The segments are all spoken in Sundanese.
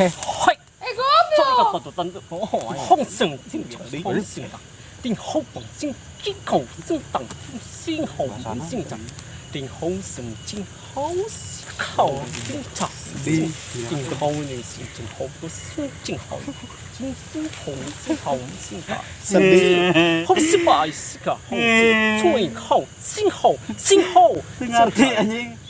嘿， Eh goblok. 红绳金红绳定好黄金金口正当新红金长，定红绳金好好金长，定好女性金好不是金好，金金红金好金长， Sedih. 红是白是个红金好金好金好， Teu ngarti anjing.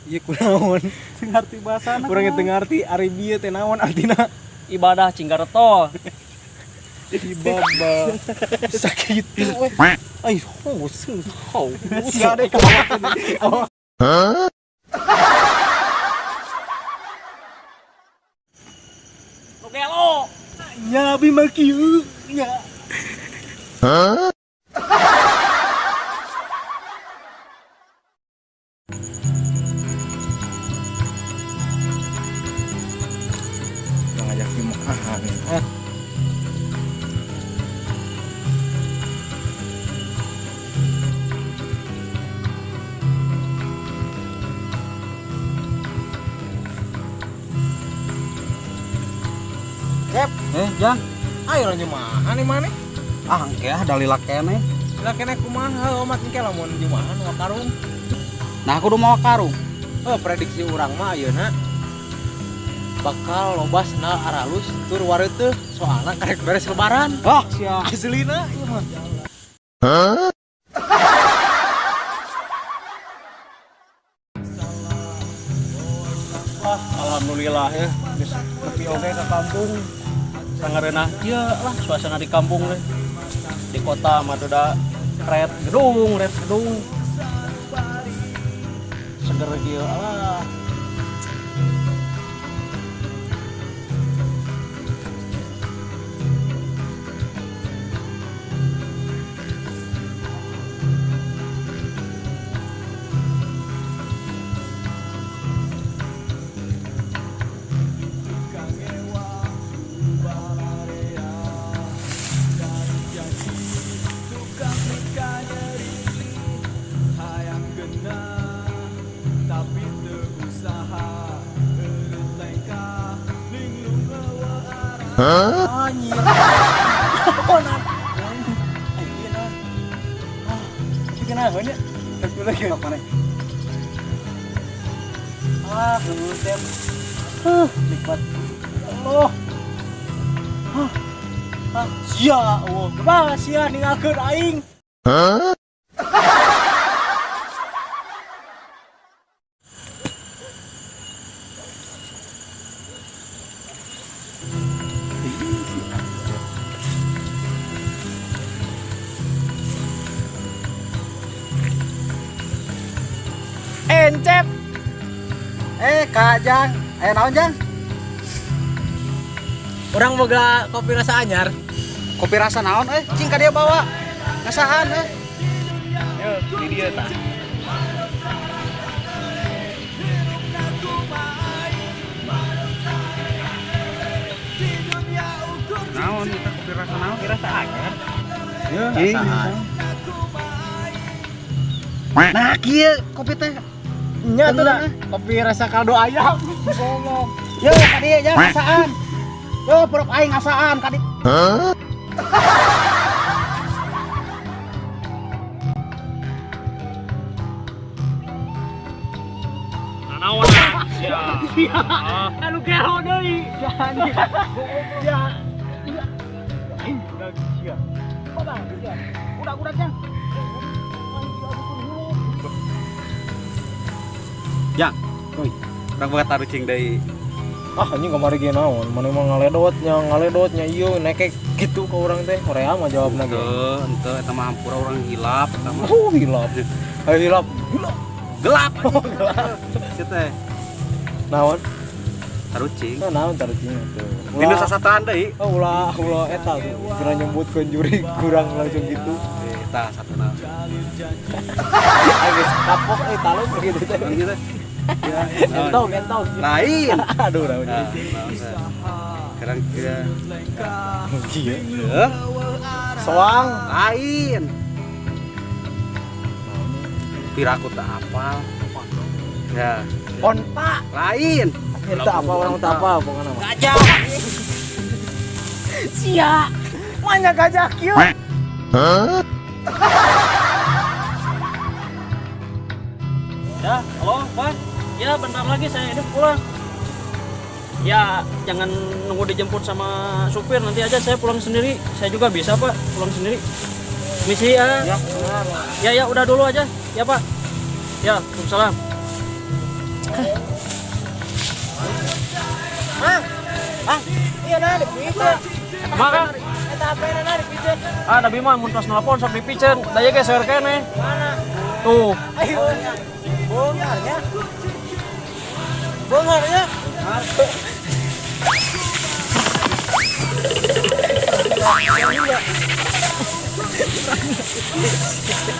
Ieu kunaon? Teu ngarti bahasana. Urang teu ngarti ari bieu teh naon artina. Ibadah cinggareto. Ibaba. Sakitu we. 哎，红是好， Sia deh kamu. Gelo. Nya abi mah kieu nya. Ngajak jumahan. Ah. Cep, Eh, Jang. ayo orang jumahan nih mana? Ah, engke ah dalila keneh. Lah kene kumaha omat engke lamun jumahan wa karung. Nah, aku udah mau karung. Oh, prediksi urang mah ayeuna bakal loba sendal aralus tur wareuteuh soalna karek beres lebaran. Ah, sia. Aslina ieu mah. Wah, alhamdulillah ya. Geus nepi oge ke kampung. Sangareunah ieu lah suasana di kampung teh. Di kota mah da red gedung, red gedung. Seger kieu alah. Anjir. Oh, Ayeuna. Ah, itu kenapa nya? Tapi lagi apa nih? Ah, geus teh. Huh, nikmat. Ya Allah. Hah. Ah, sia, oh, kumaha sia ninggalkeun aing. Encep. Eh, Kak Jang. Aya naon, Jang? Urang boga kopi rasa anyar. Kopi rasa naon eh? Cing ka dia bawa. Ngasaan eh. Yo, di dieu tah. Naon eta kopi rasa naon? Kopi rasa anyar. Cing. Nah, kieu kopi teh. Nya tuh dah, kopi rasa kaldo ayam. Goblok. Yo, ka dieu Jang ngasaan. Yo, puruk aing ngasaan ka dieu. Nanaon sia. Anu gelo deui. Ya. Aing udah sia. Udah, Jang. Jang, oi. Urang boga tarucing deui. Ah, anjing kamari ge naon? Mana emang ngaledotnya ieu nekek gitu ke urang teh. Horea mah jawabna ge. Henteu, henteu eta mah hampura urang hilap eta mah. Oh, hilap. Ayo hilap. Hilap. Gelap. Gelap. Sia teh Naon? tarucing. Nah, naon tarucing tuh. Dina sasataan deui. Oh, ulah ulah eta tuh. Kira nyebutkeun juri kurang langsung gitu. Eh, tah satuna. Ayo geus kapok euy taluk gitu teh. Gitu teh. Ya, Entong, entong. Lain. Aduh, naon. Nah, naon teh. Sekarang kita Iya. Heuh, Soang. lain. Piraku tak apal. Ya, Onta. lain. Itu apa orang tak apa pokoknya mah. Gajah. Sia. Mana gajah kieu? Ya, halo, Pak. Ya, bentar lagi saya ini pulang. Ya, jangan nunggu dijemput sama supir, nanti aja saya pulang sendiri. Saya juga bisa, Pak, pulang sendiri. Misi ya. Ya, ya, udah dulu aja. Ya, Pak. Ya, waalaikumsalam. Mang. Mang. Iya nah dipiceun. Maka, Eta HP na dipiceun. Ah, Nabi mah mun tos nelpon sok dipiceun. Da ieu ge seueur keneh. Mana? Tuh. Ayo. Beunghar nya. Beunghar nya.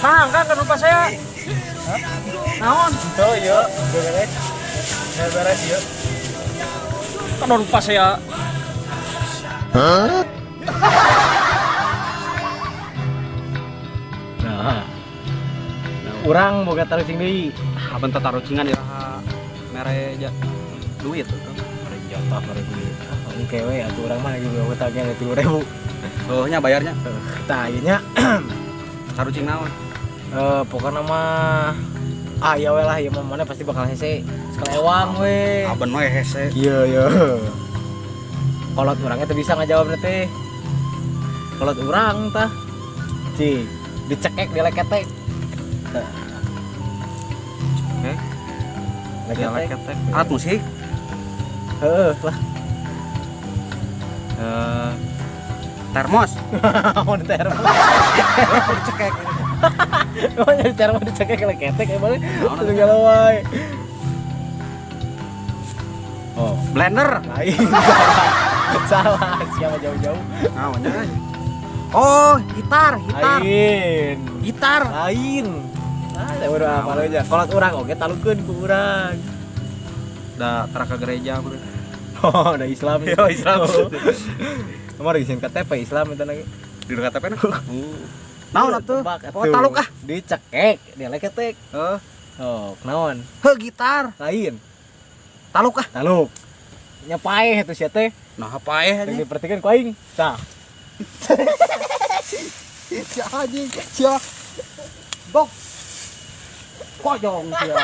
Kang, Kang, kan lupa saya. Naon? Oh iya, beres. Beres yuk. Kan lupa saya. Nah. Urang boga tarucing deui. Aben teh tarucingan iraha mere duit tuh. Mere jatah mere duit. Oke we atuh urang mah lagi boga utangnya 30.000. Oh nya bayarnya. Tah ieu nya Tarucing naon? Pokoknya mah ah ya we lah ieu mah mana pasti bakal hese. Sakalewang we. Aben we hese. Iya iya. Kolot urangnya teu bisa ngajawab teh. Kolot urang tah. Cik, dicekek dileketek. Tah. Oke. Leketek. Dileketek. Alat musik. Heeh lah. Termos. Mun termos. Dicekek. Emang jadi termos dicekek leketek emang. Terus galau wae. Oh, Blender. lain. Salah, siapa jauh-jauh. Naonnya? Oh, gitar, gitar. Lain. Gitar. Lain. Ah, saya udah apa aja. Kolot urang oke talukeun ku urang. Da tara ka gereja bro. Oh, udah Islam. Yo, Islam. Kamar geus KTP Islam eta lagi. Di KTP na. Naon atuh? Tebak Oh, taluk ah. Dicekek, dileketek. Heeh. Oh, naon? Heuh, gitar. Lain. Taluk ah. Taluk. Nya paeh eta sia teh. Nah, paeh Yang anjing. diperhatikan ku aing. Tah. Sia anjing, sia. Bok. Kojong sia.